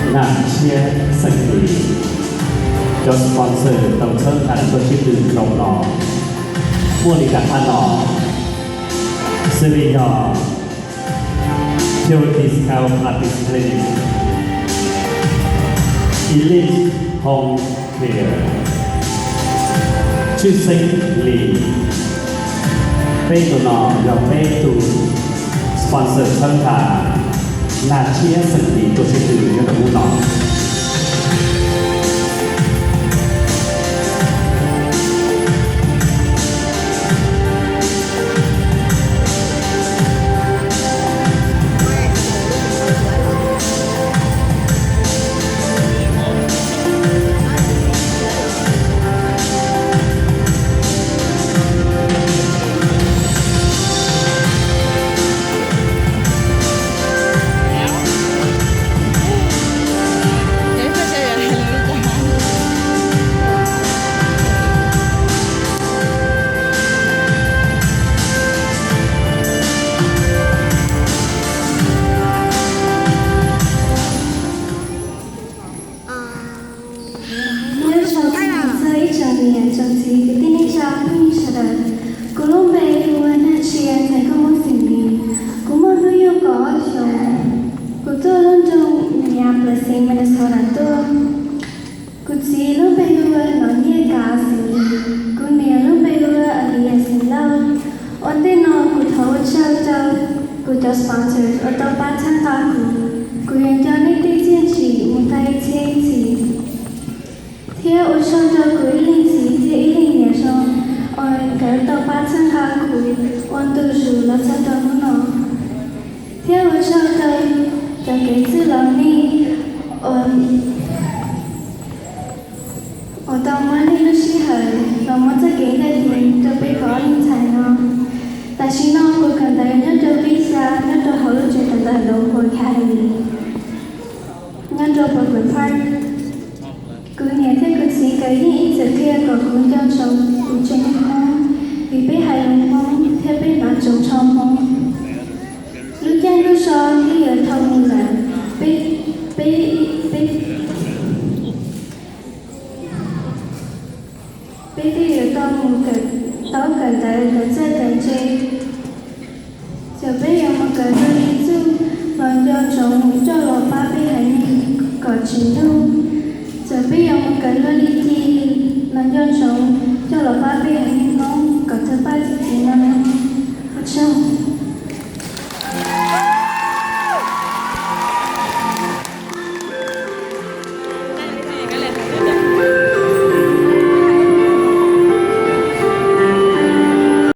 Nam Tshiab Xeem Lis, cov sponsor tau txhawb nqa tuaj sib tw rau no muaj li nram qab no, xws li yog Pure Discount Artist Clinic, Elite Home Care, Tshwj Xeeb Lis. Peb tus no yog peb tus sponsor txhawb nqa Nam Tshiab Xeem Lis tuaj sib tw nyob rau hnub no. Nyob zoo txog ib tsoom niam tsoom txiv kwv tij neej tsa phooj ywg sawv daws. Kuv lub npe hu ua Naj Tshia, ntxhais nkauj Hmoob Xeem Lis. Kuv muaj hnub nyoog kaum ob xyoos. Kuv tuaj lub nroog Minneapolis, Minnesota tuaj. Kuv txiv lub npe hu ua Nom Nyiaj Kav Xeem Lis, kuv niam lub npe hu ua Alias Xeem Lauj. Ua ntej no kuv thov ua tsaug rau kuv cov sponsors uas tau pab txhawb nqa kuv. Kuv yuav nco nej tej txiaj ntsim mus tag ib txhiab ib txhis, thiab ua tsaug rau kuv ib leej txiv thiab ib leej niam zoo uas nkawd tau pab txhawb nqa kuv ua ntu zus los txog rau hnub no, thiab ua tsaug rau cov kev txwj laus nej uas tau muab nej lub sij hawm los muab txoj kev ncaj ncees rau peb cov leej ntxhais no. Tam sim no kuv kawm ntawv nyob rau peb xya nyob rau hauv lub tsev kawm ntawv Loob Academy nyob rau Brooklyn Park. Kuv niam thiab kuv txiv nkawd yeej ib txwm qhia kom kuv nco ntsoov kuv tsev neeg Hmoob, vim peb hais lus Hmoob thiab peb hnav tsoos tsho Hmoob. Lub caij ntuj so twb yuav dhau mus lawm, peb, peb, peb, peb twb yuav tau mus kawm, tau kawm ntawv kawm txawj kawm ntse. Txawm peb yuav mus kawm luag li txuj los nco ntsoov coj los pab peb haiv neeg kom tsim ntuj. Txawm peb yuav mus kawm luag li ci los nco ntsoov coj los pab peb haiv neeg